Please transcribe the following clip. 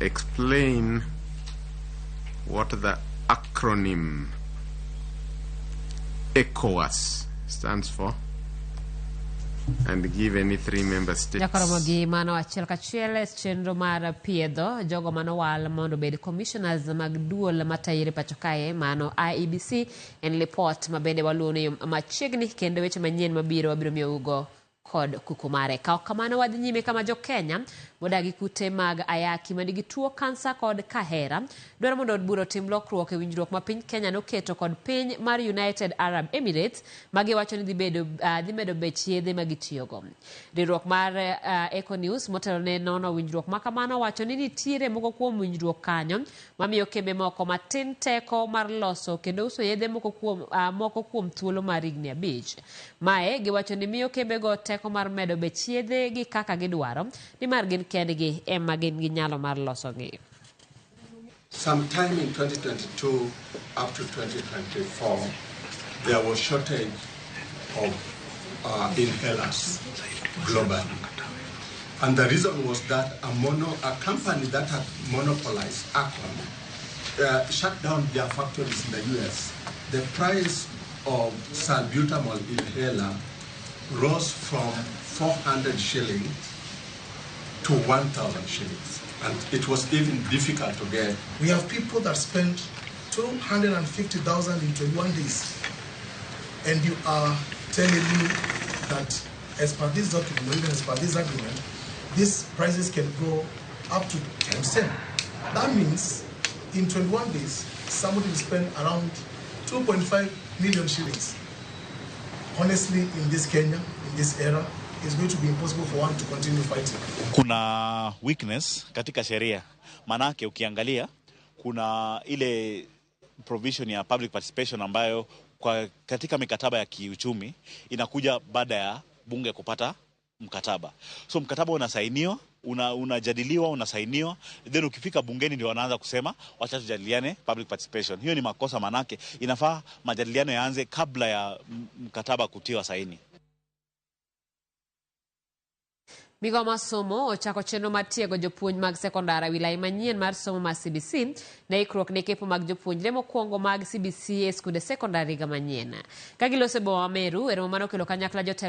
Explain what the acronym ECOWAS stands for and give any three member states. Nyakoromo gi mano achiel kachiel e chenro mar piedho jogo manowal mondo obed commissioners mag duol matayore pacho kae mano IEBC en lipot ma bende waluwo ne yo machiegni kendo weche manyien mabiro wabiro miyougo kod kuku mare. Ka ok kamano wadhi nyime kama jo Kenya modagi kute mag ayaki manigi tuo kansa kod kahera dwaro mondo od bura otim lokruok e winjruok ma piny Kenya noketo kod piny mar United Arab Emirates ma giwacho ni dhi bedo dhi medo bech yedhe ma gitiyogo. Riwruok mar Econews motelo ne nono winjruok ma kamano wacho ni nitiere moko kuom winjruok kanyo mamiyo kembe moko matin teko mar loso kendo uso yedhe moko kuom, moko kuom thuolo mar higni abich. Mae giwacho ni miyo kembego teko mar medo bech yedhe gi kaka gidwaro nimar gin kendgi ema gin gi nyalo mar losogi. Sometime in 2022 up to 2024, there was shortage of inhalers globally. And the reason was that a company that had monopolized Akon shut down their factories in the US. The price of salbutamol inhaler rose from 400 shillings to 1,000 shillings. And it was even difficult to get. We have people that spend 250,000 in 21 days. And you are telling me that as per this document, or even as per this agreement, these prices can go up to times 10. That means in 21 days, somebody will spend around 2.5 million shillings. Honestly, in this Kenya, in this era, it's going to be impossible for one to continue fighting. Kuna weakness katika sheria, manake ukiangalia kuna ile provision ya public participation ambayo kwa katika mikataba ya kiuchumi inakuja baada ya bunge kupata mkataba. So mkataba unasainiwa, unajadiliwa, unasainiwa, then ukifika bungeni ndio wanaanza kusema wacha tujadiliane public participation. Hiyo ni makosa, manake inafaa majadiliano yaanze kabla ya mkataba kutiwa saini. Migao mar somo ochako chenro mar tiego jopuonj mag sekondar e wilaya manyien mar somo mar CBC ne ikruok ne kepo mag jopuonjre mokwongo mag CBC e skunde sekondar higa manyien. Ka giloso e boma ma Meru e romo mane okelo kanyakla jotelo